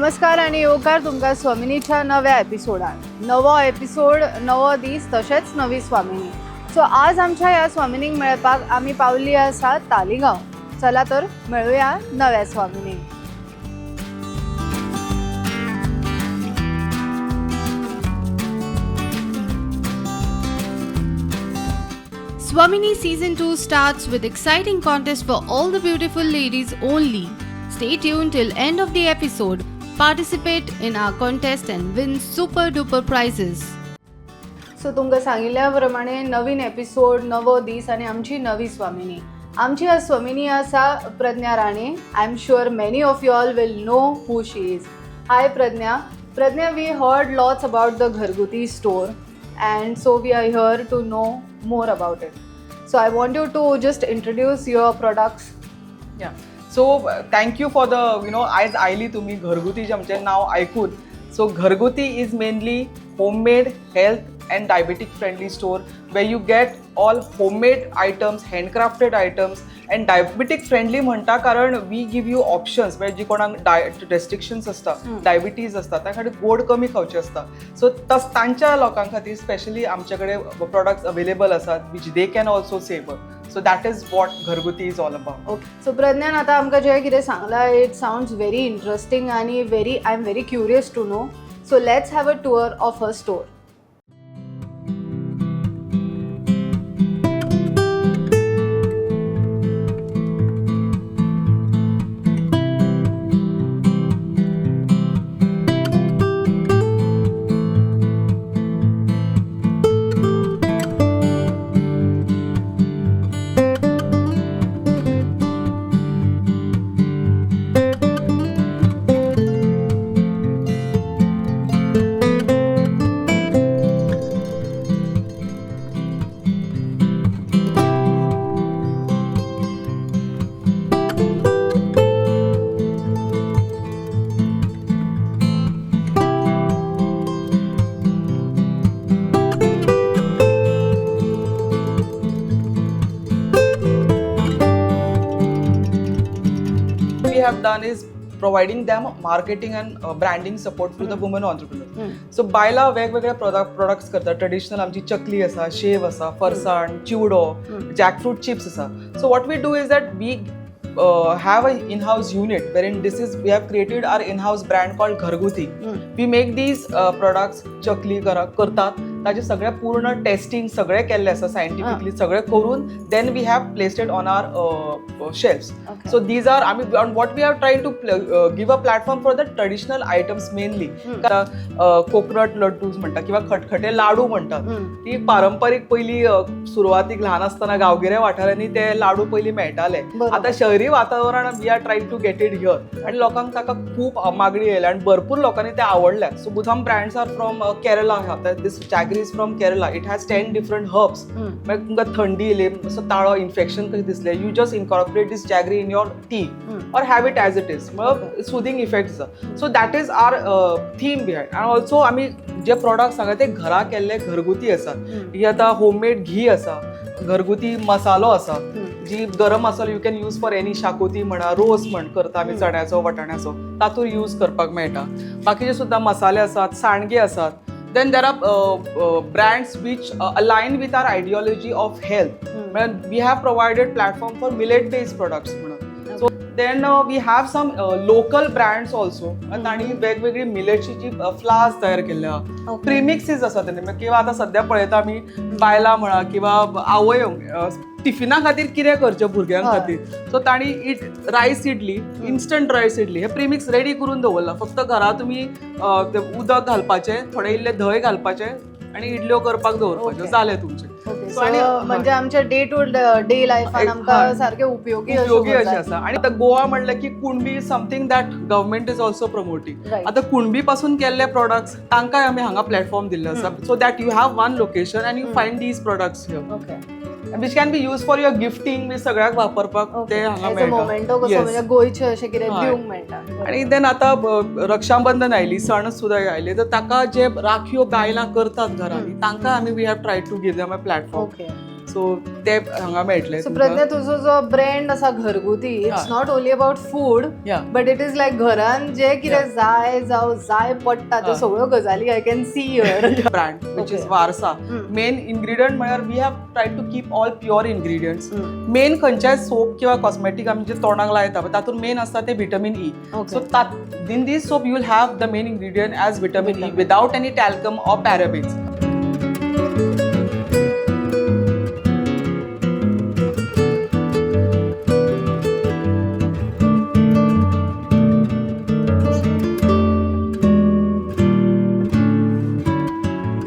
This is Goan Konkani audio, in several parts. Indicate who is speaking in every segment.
Speaker 1: नमस्कार आनी येवकार तुमकां स्वामिनीच्या नव्या एपिसोडान. नवो एपिसोड, नवो दीस, तशेंच नवी स्वामिनी. सो आज आमच्या ह्या स्वामिनीक मेळपाक आमी पावली आसा तालिगांव. चला तर मेळुया नव्या स्वामिनीक. Swamini Season 2 starts with exciting contest for all the beautiful ladies only. Stay tuned till end of the episode. Participate in our contest and win super duper prizes. So तुमकां सांगिल्ल्या प्रमाणे नवीन एपिसोड, नवो दीस आनी आमची नवी स्वामिनी. आमची आज स्वामिनी आसा प्रज्ञा Rane. I am sure many of you all will know who she is. Hi Pragya. Pragya, we heard lots about the Gharguti store and so we are here to know more about it. So I want you to just introduce your products.
Speaker 2: Yeah, so thank you for the आयज आयली तुमी घरगुती आमचें नांव आयकून. सो घरगुती is mainly homemade, health and diabetic friendly store where you get all homemade items, handcrafted items and diabetic friendly म्हणटा कारण we give you options. म्हणजे जी कोणाक डायट रेस्ट्रिक्शन्स आसता, डायबिटीज आसता, त्या खातीर गोड कमी खावचें आसता, सो तस तांच्या लोकां खातीर स्पेशली आमचे कडेन प्रोडक्ट्स अवेलेबल आसात which they can also savour. So that is what Gharguti is all about.
Speaker 1: Okay, so प्रज्ञान आतां आमकां जें कितें सांगलां, it sounds very interesting आनी very I am very curious to know. So let's have a tour of her store.
Speaker 2: We have done is providing them marketing and branding support to the women entrepreneur. So बायलां वेगवेगळे प्रोडक्ट्स करतात. ट्रेडिशनल आमची चकली आसा, शेव आसा, फरसाण, चिवडो, जॅकफ्रूट चिप्स आसा. So what we do is that we have a in house unit wherein this is we have created our in house brand called Gharguti. We make these products. चकली करतात, ताजे सगळे पूर्ण टेस्टिंग सगळे केल्ले आसा, सायंटिफिकली सगळे करून then we have placed it on our shelves. So these are, I mean, what we are trying to give a platform for the traditional items mainly. Coconut laddus म्हणटा किंवा खटखटे लाडू म्हणटात. ती पारंपरीक पयली सुरवातीक ल्हान आसतना गांवगिऱ्या वाठारांनी ते लाडू पयली मेळटाले. आतां शहरी वातावरणात we are trying to get it here आनी लोकांक ताका खूब मागणी येयल्या आनी भरपूर लोकांनी ते आवडल्या. So some brands are from Kerala. This jaggery is from Kerala. It has 10 different herbs. मागीर तुमकां थंडी येयली, असो ताळो इन्फेक्शन कशें दिसलें, you just incorporate this jaggery in your tea or have it as it is. Mug soothing effect आसा. So that is our theme behind. आनी ऑल्सो आमी जे प्रोडक्ट्स सांगता ते घरा केल्ले घरगुती आसात. ही आतां होममेड घी आसा, घरगुती मसालो आसा, जी गरम मसालो you can use for any शाकोती म्हणा, रोस म्हण करता आमी चण्याचो, वटाण्याचो, तातूंत यूज करपाक मेळटा. बाकीचे सुद्दां मसाले आसात, सांडगे आसात. Then there are brands which align with our ideology of health. म्हळ्यार we have provided platform for millet based products म्हणून. So then we have some local brands also. तांणी वेगवेगळी मिलेटची जी फ्लार्स तयार केल्ले आहा, प्रिमिक्सीस आसा तेणे. किंवा आतां सद्या पळयता आमी बायलां म्हणा किंवा आवय टिफिना खातीर कितें करचें भुरग्यां खातीर, सो तांणी it rice idli, instant rice idli hey premix ready करून दवरलां. फक्त घरा तुमी ते उदक घालपाचें, थोडें इल्लें धंय घालपाचें आनी इडल्यो करपाक दवरपाच्यो, जालें तुमचें.
Speaker 1: सो म्हणजे आमच्या डे टू डे लायफान आमकां सारखे उपयोगी
Speaker 2: उपयोगी अशें आसा. आनी आतां गोवा म्हणलें की Kunbi, something that government is also promoting. आतां कुणबी पासून केल्ले प्रोडक्ट्स तांकांय आमी हांगा प्लॅटफॉर्म दिल्ले आसा, so that you have one location and you find these products here, which can be use for your gifting बी सगळ्याक वापरपाक ते हांगा
Speaker 1: मेळटा. म्हणजे गोंयचे अशें कितें दिवंक मेळटा.
Speaker 2: आनी देन आतां रक्षाबंधन आयली, सण सुद्दां आयले, तर ताका जे राखयो बायलां करतात घरांनी, तांकां आमी we have try to give them a platform. So ते हांगा मेळटले
Speaker 1: सो
Speaker 2: तुमकां.
Speaker 1: प्रज्ञा, तुजो जो ब्रँड आसा घरगुती, it's not only about food, but it is like घरान जे कितें जाय जावं जाय पडटा त्यो सगळ्यो गजाली I can see here.
Speaker 2: Brand which is Varsa. Main ingredient म्हळ्यार we have try to keep all pure ingredients. Main खंयच्याय सोप किंवा कॉस्मेटीक आमी जे तोंडाक लायता पळय तातूंत मेन आसता ते विटमीन E. So in this soap you will have the main ingredient as vitamin E without any talcum or parabens.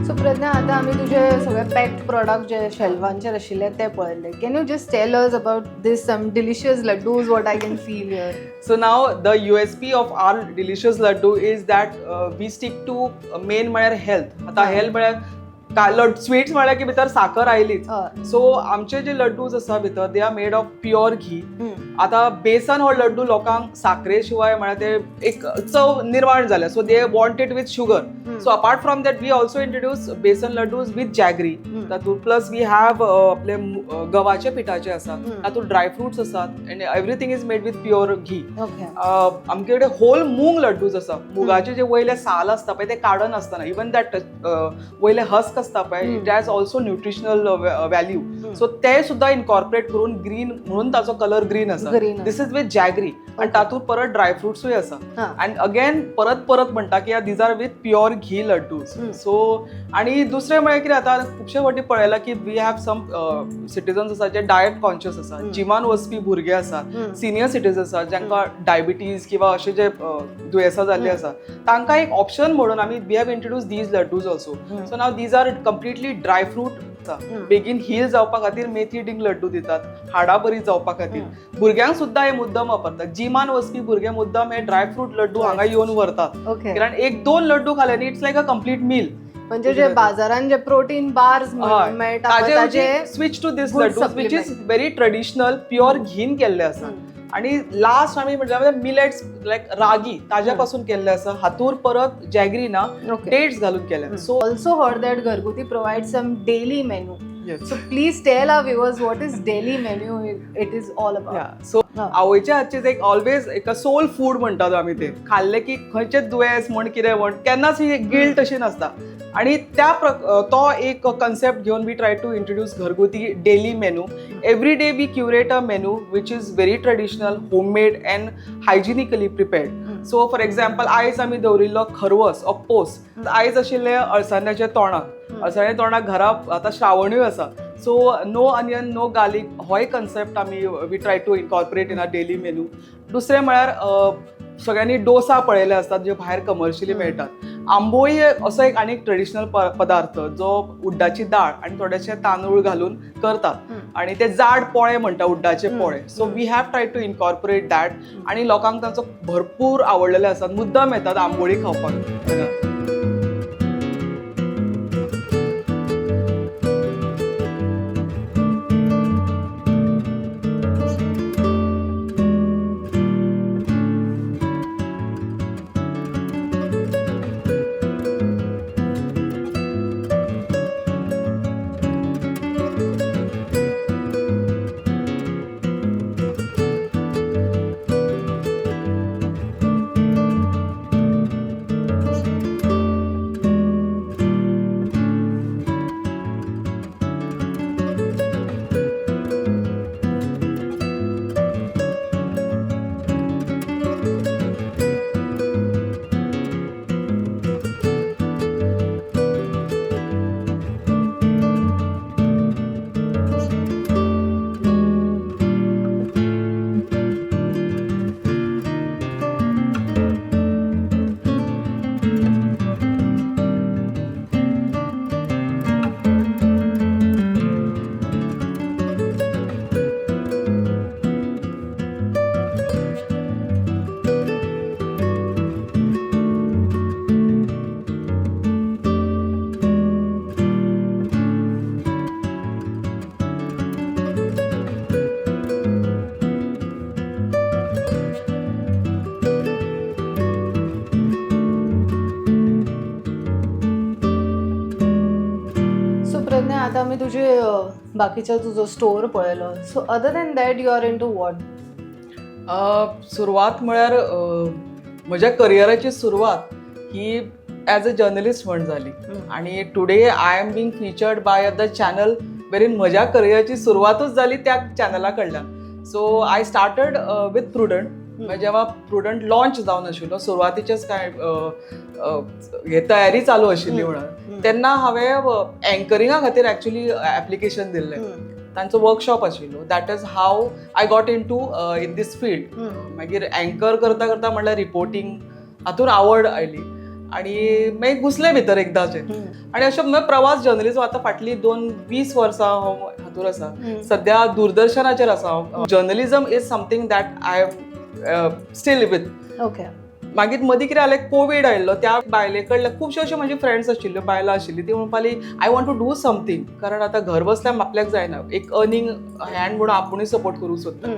Speaker 1: So Pradnya, आता आमी तुजे सगळे पॅक्ड प्रोडक्ट जे शेल्वांचेर आशिल्ले ते पळयले. Can you just tell us about this some delicious laddus what I can feel here?
Speaker 2: So now the USP of our delicious laddu is that we stick to main म्हळ्यार health. आता हेल्थ म्हळ्यार स्वीट्स म्हळ्यार की भितर साखर आयलीच. सो आमचे जे लड्डूज आसा भितर, they are made of pure ghee. आता बेसन हो लड्डू लोकांक साखरे शिवाय म्हळ्यार ते एक चव निर्माण जाल्या, so they want it with sugar. So apart from that we also introduce besan laddus with jaggery. तातूंत प्लस we have आपले गव्हाच्या पिठाचे आसा, तातूंत ड्रायफ्रुट्स आसात and everything is made with pure ghee. आमचे कडेन होल मूंग लड्डूज आसा. मुगाचे जे वयले साल आसता पळय ते काडन आसतना, इवन that वयले हस्क आसता पळय, it has also nutritional value. So ते सुद्दां इनकॉर्पोरेट करून ग्रीन म्हणून ताचो कलर ग्रीन आसा.
Speaker 1: Green.
Speaker 2: This is with jaggery आणि तातूंत परत ड्रायफ्रुट्सूय आसा. अँड अगेन परत परत म्हणटा की these are with pure ghee laddus. So आणि दुसरें म्हळ्यार कितें, आतां खुबशे फावटी पळयलां की we have some citizens आसा जे डायट कॉन्शियस आसा, जिमान वचपी भुरगे आसा, सिनियर सिटीजन्स आसा जांकां डायबिटीज किंवा अशे जे दुयेंसां जाल्लीं आसा, तांकां एक ऑप्शन म्हणून आमी we have introduce these laddus also. So now these are completely dry fruit. बेगीन हील जावपा खातीर मेथी डिंग लड्डू दितात, हाडां बरी जावपा खातीर. भुरग्यांक सुद्दां हे मुद्दम वापरतात. जिमान वचपी भुरगे मुद्दम हे ड्रायफ्रूट लड्डू हांगा येवन व्हरतात, कारण एक दोन लड्डू खाले न्ही it's like a complete meal.
Speaker 1: म्हणजे जे बाजारान जे प्रोटीन बार्स मेळटा ताजे
Speaker 2: switch to this
Speaker 1: good
Speaker 2: laddus which is
Speaker 1: supplement.
Speaker 2: Very traditional, pure घेन केल्ले आसा. आणि लास्ट आमी म्हटल्यार मिलेट्स लायक रागी ताज्या पासून केल्ले आसा. हातूर परत जॅगरी ना, डेट्स घालून केले.
Speaker 1: So also heard that Gharguti provide some daily menu. So please tell our viewers what is daily menu it is all about.
Speaker 2: So आवयच्या हातचे एक ऑलवेज एक सोल फूड म्हणटात आमी, ते खाल्ले की खंयचेच दुयेंस म्हण कितें म्हण केन्नाच ही गिल्ट अशी नासता. आणि त्या तो एक कन्सेप्ट घेवन we try to introduce Gharguti daily menu. Every day we curate a menu which is very traditional, homemade and hygienically prepared. So for example आयज आमी दवरिल्लो खरवस ऑफ पोस. आयज आशिल्ले अळसांद्याचे तोणाक. अळसांदे तोणाक घरा आतां श्रावणूय आसा, so no onion no garlic होय कन्सेप्ट आमी we try to incorporate in our daily menu. दुसरें म्हळ्यार सगळ्यांनी डोसा पळयले आसतात जे भायर कमर्शियली मेळटात. आंबोळी असो एक आनी एक ट्रेडिशनल पदार्थ जो उड्डाची दाळ आनी थोडेशे तांदूळ घालून करतात आणि ते जाड पोळे म्हणटा, उड्डाचे पोळे. So we have try to incorporate that आणि लोकांक तांचो भरपूर आवडलेले आसात, मुद्दम येतात आंबोळी खावपाक हांगा.
Speaker 1: सो प्रज्ञा, आता आमी तुजे बाकीचो तुजो स्टोर पळयलो. So other than that you are into what?
Speaker 2: सुरवात म्हळ्यार म्हज्या करियराची सुरवात ही एज अ जर्नलिस्ट म्हण जाली आणि today I am being featured by the channel wherein म्हज्या करियराची सुरवातूच जाली त्या चॅनला कडल्यान. So I started with Prudent. म्हणजे जेव्हा प्रुडंट लॉन्च जावन आशिल्लो, सुरवातीचेच काय हे तयारी चालू आशिल्ली म्हणून, तेन्ना हांवें एंकरिंगा खातीर एक्चुली एप्लिकेशन दिल्लें. तांचो वर्कशॉप आशिल्लो. That is how I got into in this field. मागीर एंकर करता करता म्हणल्यार रिपोर्टींग हातून आवड आयली आणि मागीर घुसले भितर एकदाचे. आणि अशें म्हणजे प्रवास जर्नलिझम आतां फाटलीं दोन 20 वर्सां हांव हातूर आसा. सद्या दूरदर्शनाचेर आसा हांव. Journalism is something that I am still with. मागीर मदीं कितें जालें, कोवीड आयिल्लो. त्या बायले कडल्यान खुबश्यो अश्यो म्हजी फ्रेंड्स आशिल्ल्यो, बायलां आशिल्लीं, ती म्हणपाक लागली, I want to do something, कारण आतां घर बसल्यार आपल्याक जायना, एक अर्निंग हँड म्हणून आपुणूय सपोर्ट करूंक सोदता.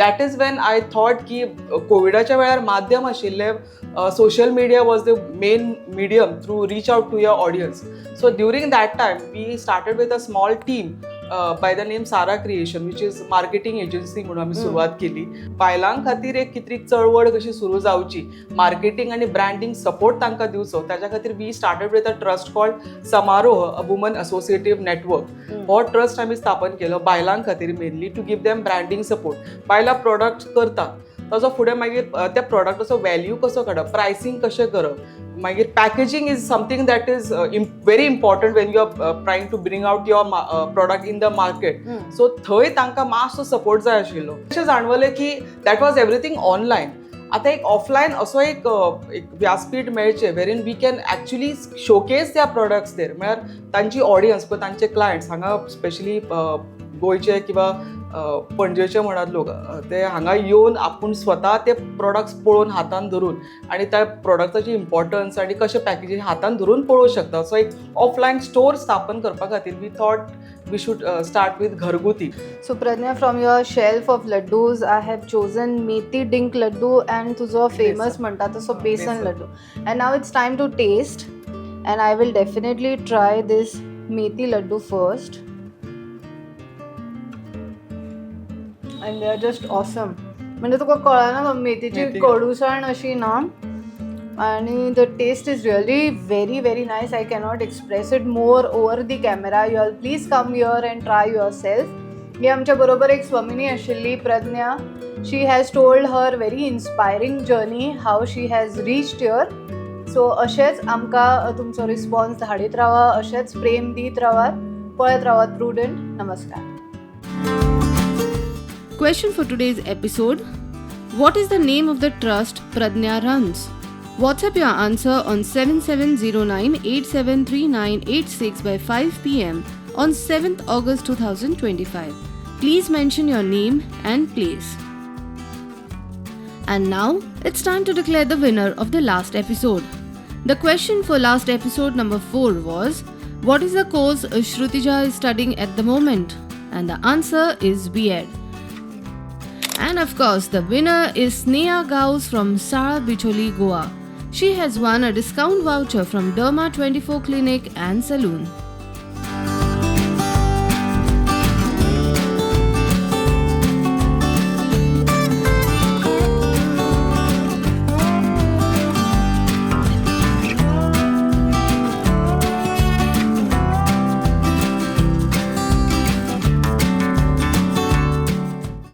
Speaker 2: That is when I thought की कोविडाच्या वेळार माध्यम आशिल्लें social media was the main medium through reach out to your audience. So during that time we started with a small team by the name Sara Creation, which is marketing agency म्हणून आमी सुरवात केली. बायलां खातीर एक कितें चळवळ कशी सुरू जावची, मार्केटिंग आनी ब्रँडींग सपोर्ट तांकां दिवचो, ताच्या खातीर we started with a trust called Samaroh, a woman associative network. हो ट्रस्ट आमी स्थापन केलो बायलां खातीर, mainly to give them branding support. बायलां प्रोडक्ट करतात, ताजो फुडें मागीर त्या प्रोडक्टाचो व्हॅल्यू कसो काडप, प्रायसींग कशें करप, मागीर packaging is something that is very important when you are trying to bring out your product in the market. So थंय तांकां मातसो सपोर्ट जाय आशिल्लो. अशें जाणवलें की that was everything online. आतां एक ऑफलायन असो एक व्यासपीठ मेळचें wherein we can actually showcase their products there. म्हळ्यार तांची ऑडियन्स पळय, तांचे क्लायंट्स हांगा स्पेशली गोंयचे किंवा पणजेचे म्हणात लोक, ते हांगा येवन आपूण स्वता ते प्रोडक्ट्स पळोवन, हातान धरून आनी त्या प्रोडक्टाची इम्पॉर्टन्स आनी कशें पॅकेजींग हातान धरून पळोवंक शकता. सो एक ऑफलायन स्टोर स्थापन करपा खातीर we thought we should start with घरगुती.
Speaker 1: So Pradnya, from your shelf of laddus, I have chosen methi dink laddu and तुजो famous म्हणटा तसो बेसन
Speaker 2: बेसन.
Speaker 1: Laddu. And now it's time to taste, and I will definitely try this methi laddu first. And they are just awesome. म्हणजे तुका कळना मेथीची
Speaker 2: मेथी.
Speaker 1: कडूसाण अशी ना, आणि the taste is really very very nice. I cannot express it more over the camera. You all please come here and try your self. ही आमच्या बरोबर एक स्वमिनी आशिल्ली प्रज्ञा. She has told her very inspiring journey, how she has reached here. So अशेंच आमकां तुमचो रिस्पॉन्स धाडीत रावा, अशेंच प्रेम दीत रावात, पळयत रावात प्रुडंट. नमस्कार. Question for today's episode: What is the name of the trust Pradnya runs? WhatsApp your answer on 7709873986 by 5 pm on 7th August 2025. Please mention your name and place. And now it's time to declare the winner of the last episode. The question for last episode number 4 was, what is the course Shrutija is studying at the moment? And the answer is B.Ed. And of course, the winner is Sneha Gaus from Sara Bicholi, Goa. She has won a discount voucher from Derma 24 Clinic and Saloon.